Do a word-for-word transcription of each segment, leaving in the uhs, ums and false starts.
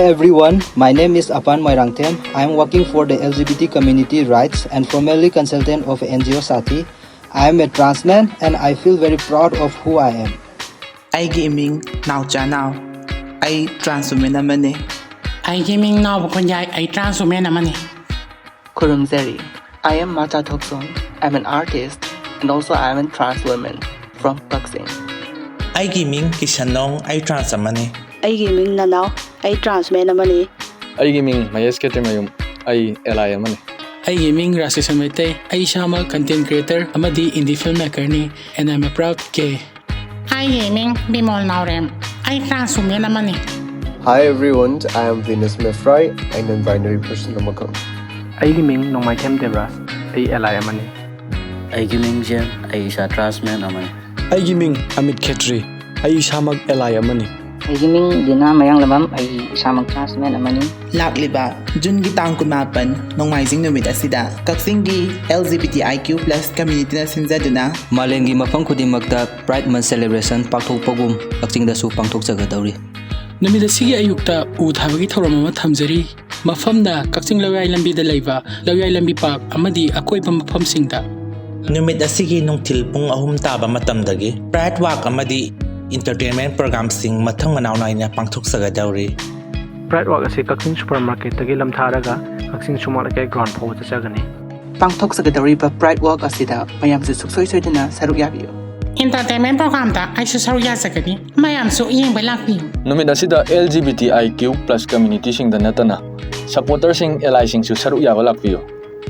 Everyone, my name is Apan Moirangthem. I am working for the L G B T community rights and formerly consultant of N G O Saathi. I am a trans man and I feel very proud of who I am. ꯑꯩꯒꯤ ꯏꯃꯤꯡ ꯅꯥꯎꯆꯥ ꯅꯥꯎ꯫ ꯑꯩ trans woman ꯑꯃꯅꯤ꯫ ꯑꯩꯒꯤ ꯃꯤꯡ ꯅꯥꯎꯕ ꯈꯨꯟꯌꯥꯏ꯫ ꯑꯩ trans woman ꯑꯃꯅꯤ꯫ ꯈꯨꯔꯨꯝꯖꯔꯤ꯫ I am Mata Thoksong. I'm an artist and also I am a trans woman from Kaksing. ꯑꯩꯒꯤ ꯃꯤꯡ ꯀꯤꯁꯟꯅꯣꯡ꯫ ꯑꯩ trans ꯑꯃꯅꯤ꯫ ꯑꯩꯒꯤ ꯃꯤꯡ ꯅꯅꯥꯎ꯫ ꯑꯩ trans man ꯑꯃꯅꯤ꯫ ꯑꯩꯒꯤ ꯃꯤꯡ ꯃꯍꯦꯁ ꯈꯦꯇ꯭ꯔꯤꯃꯌꯨꯝ꯫ ꯑꯩ ally ꯑꯃꯅꯤ꯫ ꯑꯩꯒꯤ ꯃꯤꯡ ꯔꯥꯖꯀꯤꯁꯟ ꯃꯩꯇꯩ꯫ ꯑꯩ ꯏꯁꯥꯃꯛ content creator ꯑꯃꯗꯤ indie film makerꯅꯤ, and I'm a proud gay. ꯑꯩꯒꯤ ꯃꯤꯡ ꯕꯤꯃꯣꯜ ꯅꯥꯎꯔꯦꯝ꯫ ꯑꯩ trans woman ꯑꯃꯅꯤ꯫ Hi everyone, I am Venus Mefrai, a non-binary person ꯑꯃꯈꯛ꯫ ꯑꯩꯒꯤ ꯃꯤꯡ ꯅꯣꯡꯃꯥꯏꯊꯦꯝ ꯗꯦꯕꯔꯥꯖ꯫ ꯑꯩ ally ꯑꯃꯅꯤ꯫ ꯑꯩꯒꯤ ꯃꯤꯡ ꯖꯦꯝ꯫ ꯑꯩ ꯏꯁꯥ trans man ꯑꯃꯅꯤ꯫ ꯑꯩꯒꯤ ꯃꯤꯡ ꯑꯃꯤꯠ ꯈꯦꯇ꯭ꯔꯤ꯫ ꯑꯩ ꯏꯁꯥꯃꯛ ally ꯑꯃꯅꯤ꯫ ꯑꯩꯒꯤ ꯃꯤꯡ ꯗꯤꯅꯥ ꯃꯌꯥꯡꯂꯝꯕꯝ꯫ ꯑꯩ ꯏꯁꯥꯃꯛ trans man ꯑꯃꯅꯤ꯫ ꯂꯥꯛꯂꯤꯕ ꯖꯨꯟꯒꯤ ꯇꯥꯡ ꯀꯨꯟꯃꯥꯄꯟ ꯅꯣꯡꯃꯥꯏꯖꯤꯡ ꯅꯨꯃꯤꯠ ꯑꯁꯤꯗ ꯀꯛꯆꯤꯡꯒꯤ L G B T I Q plus communityꯅ ꯁꯤꯟꯖꯗꯨꯅ ꯃꯥꯂꯦꯝꯒꯤ ꯃꯐꯝ ꯈꯨꯗꯤꯡꯃꯛꯇ Pride Month celebration ꯄꯥꯡꯊꯣꯛꯄꯒꯨꯝ ꯀꯛꯆꯤꯡꯗꯁꯨ ꯄꯥꯡꯊꯣꯛꯆꯒꯗꯧꯔꯤ꯫ ꯅꯨꯃꯤꯠ ꯑꯁꯤꯒꯤ ꯑꯌꯨꯛꯇ ꯎ ꯊꯥꯕꯒꯤ ꯊꯧꯔꯝ ꯑꯃ ꯊꯝꯖꯔꯤ꯫ ꯃꯐꯝꯅ ꯀꯛꯆꯤꯡ ꯂꯧꯌꯥꯏ ꯂꯝꯕꯤꯗ ꯂꯩꯕ ꯂꯧꯌꯥꯏ ꯂꯝꯕꯤ ꯄꯥꯔꯛ ꯑꯃꯗꯤ ꯑꯀꯣꯏꯕ ꯃꯐꯝꯁꯤꯡꯗ꯫ ꯅꯨꯃꯤꯠ ꯑꯁꯤꯒꯤ ꯅꯨꯡꯊꯤꯜ ꯄꯨꯡ ꯑꯍꯨꯝ ꯇꯥꯕ ꯃꯇꯝꯗꯒꯤ Pride Walk ꯑꯃꯗꯤ entertainment programꯁꯤꯡ ꯃꯊꯪ ꯃꯅꯥꯎ ꯅꯥꯏꯅ ꯄꯥꯡꯊꯣꯛꯆꯒꯗꯧꯔꯤ꯫ Pride Walk ꯑꯁꯤ ꯀꯛꯆꯤꯡ supermarketꯇꯒꯤ ꯂꯝꯊꯥꯔꯒ ꯀꯛꯆꯤꯡ ꯁꯨꯃꯥꯡ ꯂꯩꯀꯥꯏ ground ꯐꯥꯎꯕ ꯆꯠꯆꯒꯅꯤ꯫ ꯄꯥꯡꯊꯣꯛꯆꯒꯗꯧꯔꯤꯕ Pride Walk ꯑꯁꯤꯗ ꯃꯌꯥꯝꯁꯨ ꯁꯨꯡꯁꯣꯏ ꯁꯣꯏꯗꯅ ꯁꯔꯨꯛ ꯌꯥꯕꯤꯌꯨ꯫ Entertainment programꯗ ꯑꯩꯁꯨ ꯁꯔꯨꯛ ꯌꯥꯖꯒꯅꯤ꯫ ꯃꯌꯥꯝꯁꯨ ꯌꯦꯡꯕ ꯂꯥꯛꯄꯤꯌꯨ꯫ ꯅꯨꯃꯤꯠ ꯑꯁꯤꯗ L G B T I Q plus communityꯁꯤꯡꯗ ꯅꯠꯇꯅ supporterꯁꯤꯡ, allyꯁꯤꯡꯁꯨ ꯁꯔꯨꯛ ꯌꯥꯕ ꯂꯥꯛꯄꯤꯌꯨ꯫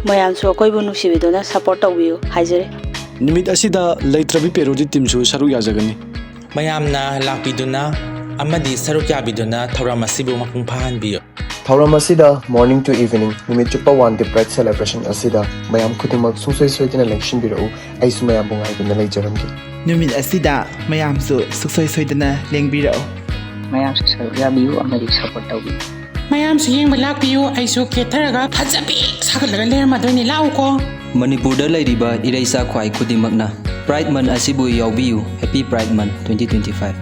ꯃꯌꯥꯝꯁꯨ ꯑꯩꯈꯣꯏꯕꯨ ꯅꯨꯡꯁꯤꯕꯤꯗꯨꯅ support ꯇꯧꯕꯤꯌꯨ ꯍꯥꯏꯖꯔꯤ꯫ ꯅꯨꯃꯤꯠ ꯑꯁꯤꯗ ꯂꯩꯇ꯭ꯔꯕꯤ parody teamꯁꯨ ꯁꯔꯨꯛ ꯌꯥꯖꯒꯅꯤ꯫ ꯃꯌꯥꯝꯅ ꯂꯥꯛꯄꯤꯗꯨꯅ ꯑꯃꯗꯤ ꯁꯔꯨꯛ ꯌꯥꯕꯤꯗꯨꯅ ꯊꯧꯔꯝ ꯑꯁꯤꯕꯨ ꯃꯄꯨꯡ ꯐꯥꯍꯟꯕꯤꯌꯨ꯫ ꯊꯧꯔꯝ ꯑꯁꯤꯗ morning to evening ꯅꯨꯃꯤꯠ ꯆꯨꯞꯄ one day Pride celebration ꯑꯁꯤꯗ ꯃꯌꯥꯝ ꯈꯨꯗꯤꯡꯃꯛ ꯁꯨꯡꯁꯣꯏ ꯁꯣꯏꯗꯅ ꯂꯦꯡꯁꯤꯟꯕꯤꯔꯛꯎ꯫ ꯑꯩꯁꯨ ꯃꯌꯥꯝꯕꯨ ꯉꯥꯏꯗꯨꯅ ꯂꯩꯖꯔꯝꯒꯦ꯫ ꯅꯨꯃꯤꯠ ꯑꯁꯤꯗ ꯃꯌꯥꯝꯁꯨ ꯁꯨꯡꯁꯣꯏ ꯁꯣꯏꯗꯅ ꯂꯦꯡꯕꯤꯔꯛꯎ꯫ ꯃꯌꯥꯝꯁꯨ ꯁꯔꯨꯛ ꯌꯥꯕꯤꯌꯨ ꯑꯃꯗꯤ support ꯇꯧꯕꯤꯌꯨ꯫ ꯃꯌꯥꯝꯁꯨ ꯌꯦꯡꯕ ꯂꯥꯛꯄꯤꯌꯨ꯫ ꯑꯩꯁꯨ ꯀꯦꯊꯔꯒ ꯐꯖꯕꯤ ꯁꯥꯒꯠꯂꯒ ꯂꯩꯔꯝꯃꯗꯣꯏꯅꯤ꯫ ꯂꯥꯛꯎꯀꯣ꯫ ꯃꯅꯤꯄꯨꯔꯗ ꯂꯩꯔꯤꯕ ꯏꯔꯩꯆꯥ ꯈ꯭ꯋꯥꯏ ꯈꯨꯗꯤꯡꯃꯛꯅ Pride Month ꯑꯁꯤꯕꯨ ꯌꯥꯎꯕꯤꯌꯨ꯫ Happy Pride Month twenty twenty-five꯫